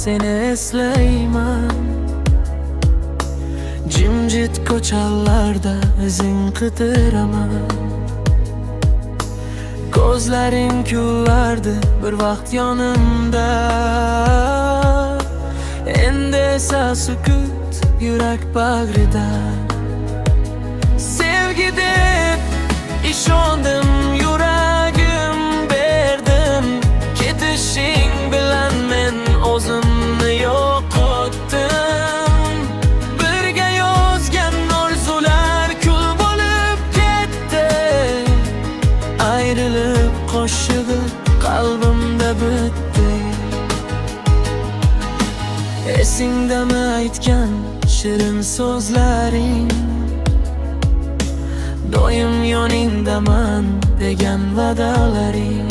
Seni eslayman. Jimjit ko'chalarda izing qidiraman. Ko'zlaring kulardi bir vaqt yonimda. Endi esa sukut yurak bag'rida. Sevgi deb ishondim, yuragim berdim. Ketishing bilan men o'zimni yo'qotdim. Birga yozgan orzular kul bo'lib ketdi. Ayrılık qo'shig'i qalbimda bitdi. Esingdami aytgan shirin so'zlaring? Doim yoningdaman degan va'dalaring.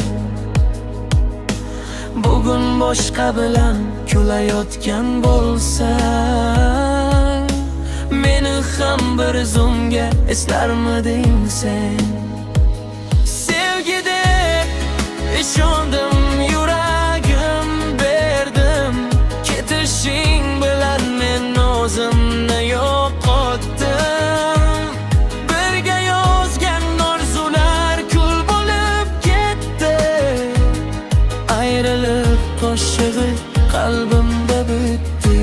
Bugun boshqa bilan kulayotgan bo'lsang, meni ham bir zumga eslarmiding sen? Sevgi deb ishondim, yuragim berdim. Ketishing bilan men o'zimni yo'qotdim. Birga yozgan orzular kul bo'lib ketdi. Ayrılık qo'shig'i qalbimda bitdi.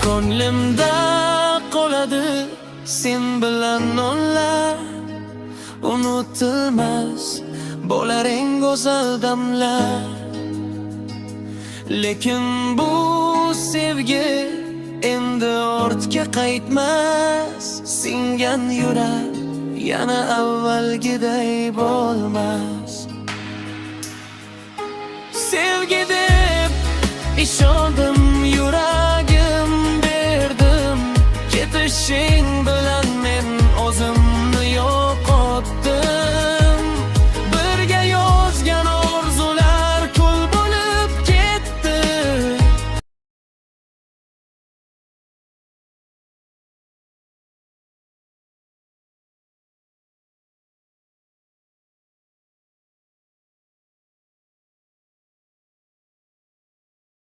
Ko'nglimda qoladi sen bilan onlar. Unutilmas bo'lar eng go'zal damlar. Lekin bu sevgi endi ortga qaytmas. Singan yurak yana avvalgiday bo'lmas. Sevgi deb ishondim, yuragim berdim. Ketishing bilan